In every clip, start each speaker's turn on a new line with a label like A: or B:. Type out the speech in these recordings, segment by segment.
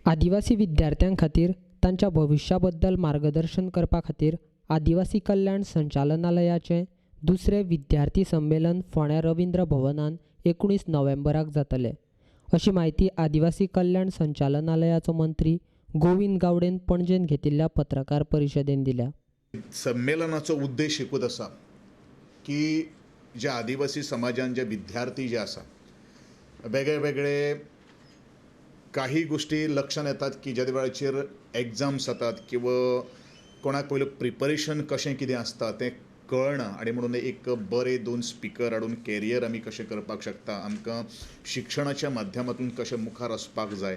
A: आदिवासी विद्यार्थ्यां खातीर तांच्या भविश्या बद्दल मार्गदर्शन करपा खातीर आदिवासी कल्याण संचालनालयाचें दुसरें विद्यार्थी संमेलन फोंड्या रवींद्र भवनान 19 नोव्हेंबराक जातलें, अशी म्हायती आदिवासी कल्याण संचालनालयाचो मंत्री गोविंद गावडेन पणजेन घेतिल्ल्या पत्रकार परिशदेन दिल्या.
B: संमेलनाचो उद्देश एकूच आसा की जे आदिवासी समाजान जे विद्यार्थी जे आसा वेगळे वेगळे काही गोष्टी लक्षात येतात की ज्या वेळाचेर एग्जाम्स जातात किंवा कोणाक पयलीं प्रिपरेशन कशें कितें आसता तें कळना आनी म्हणून एक बरे दोन स्पिकर हाडून कॅरियर आमी कशें करपाक शकता, आमकां शिक्षणाच्या माध्यमांतून कशें मुखार वचपाक जाय,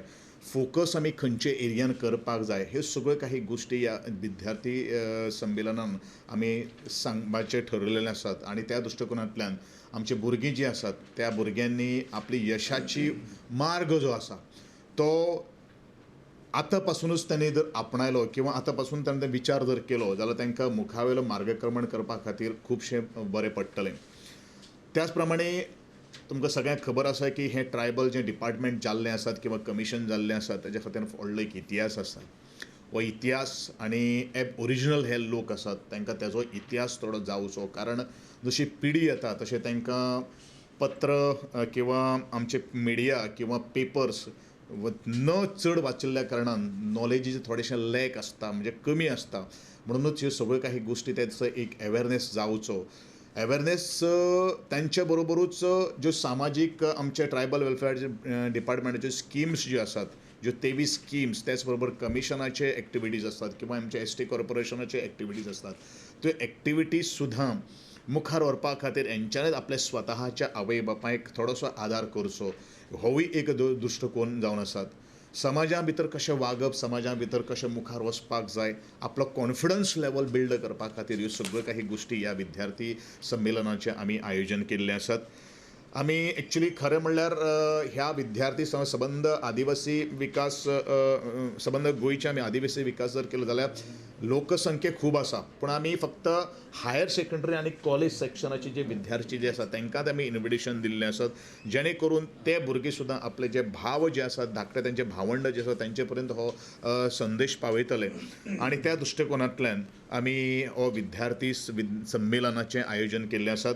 B: फोकस आमी खंयचे एरियान करपाक जाय, ह्यो सगळ्यो काही गोश्टी ह्या विद्यार्थी संमेलनान आमी सांगपाचें ठरयलेलें आसात. आनी त्या दृश्टिकोनांतल्यान आमची भुरगीं जीं आसात त्या भुरग्यांनी आपली यशाची मार्ग जो आसा तो आतां पासुनूच तांणी जर आपणायलो किंवा आतां पासून तांणी विचार जर केलो जाल्यार तांकां मुखावेलो मार्गक्रमण करपा खातीर खुबशें बरें पडटलें. त्याच प्रमाणे तुमकां सगळ्यांक खबर आसा की हें ट्रायबल जें डिपार्टमेंट जाल्लें आसात किंवा कमिशन जाल्लें आसा ताच्या खातीर व्हडलो एक इतिहास आसा. हो इतिहास आनी ओरिजिनल हे लोक आसात तांकां ताजो इतिहास थोडो जावचो, कारण जशी पिढी येता तशें तांकां पत्र किंवा आमचे मिडिया किंवा पेपर्स न चड वाचिल्ल्या कारणान नॉलेजीचें थोडेशें लॅक आसता, म्हणजे कमी आसता. म्हणूनच ह्यो सगळ्यो काही गोश्टी तेचो एक अवेरनेस जावचो. अवेरनेस तांच्या बरोबरूच ज्यो सामाजीक आमचे ट्रायबल वेलफेअर डिपार्टमेंटाच्यो स्किम्स ज्यो आसात, ज्यो 23 स्किम्स, त्याच बरोबर कमिशनाचे एक्टिविटीज आसतात किंवा आमचे एस टी कॉर्पोरेशनाचे एक्टिविटीज आसतात, त्यो एक्टिविटीज सुद्दां मुखार व्हरपा खातीर हेंच्यांनीच आपल्या स्वताच्या आवय बापायक थोडोसो आदार करचो, होवूय एक दृश्टिकोन जावन आसात. समाजा भितर कशें वागप, समाजा भितर कशें मुखार वचपाक जाय, आपलो कॉन्फिडन्स लेवल बिल्ड करपा खातीर ह्यो सगळ्यो काही गोश्टी ह्या विद्यार्थी संमेलनाचें आमी आयोजन केल्लें आसात. आमी एक्चुली खरें म्हणल्यार ह्या विद्यार्थी सबंद आदिवासी विकास सबंद गोंयचे आमी आदिवासी विकास जर केलो जाल्यार लोकसंख्या खूब आसा, पूण आमी फक्त हायर सेकंडरी आनी कॉलेज सेक्शनाचे जे विद्यार्थी जे आसात तांकांच आमी इन्विटेशन दिल्लें आसात, जेणे करून ते भुरगे सुद्दां आपले जे भाव जे आसात धाकटे तांचे भावंड जे आसात तांचे पर्यंत हो संदेश पावयतले. आनी त्या दृश्टिकोनांतल्यान आमी हो विद्यार्थी संमेलनाचें आयोजन केल्लें आसात.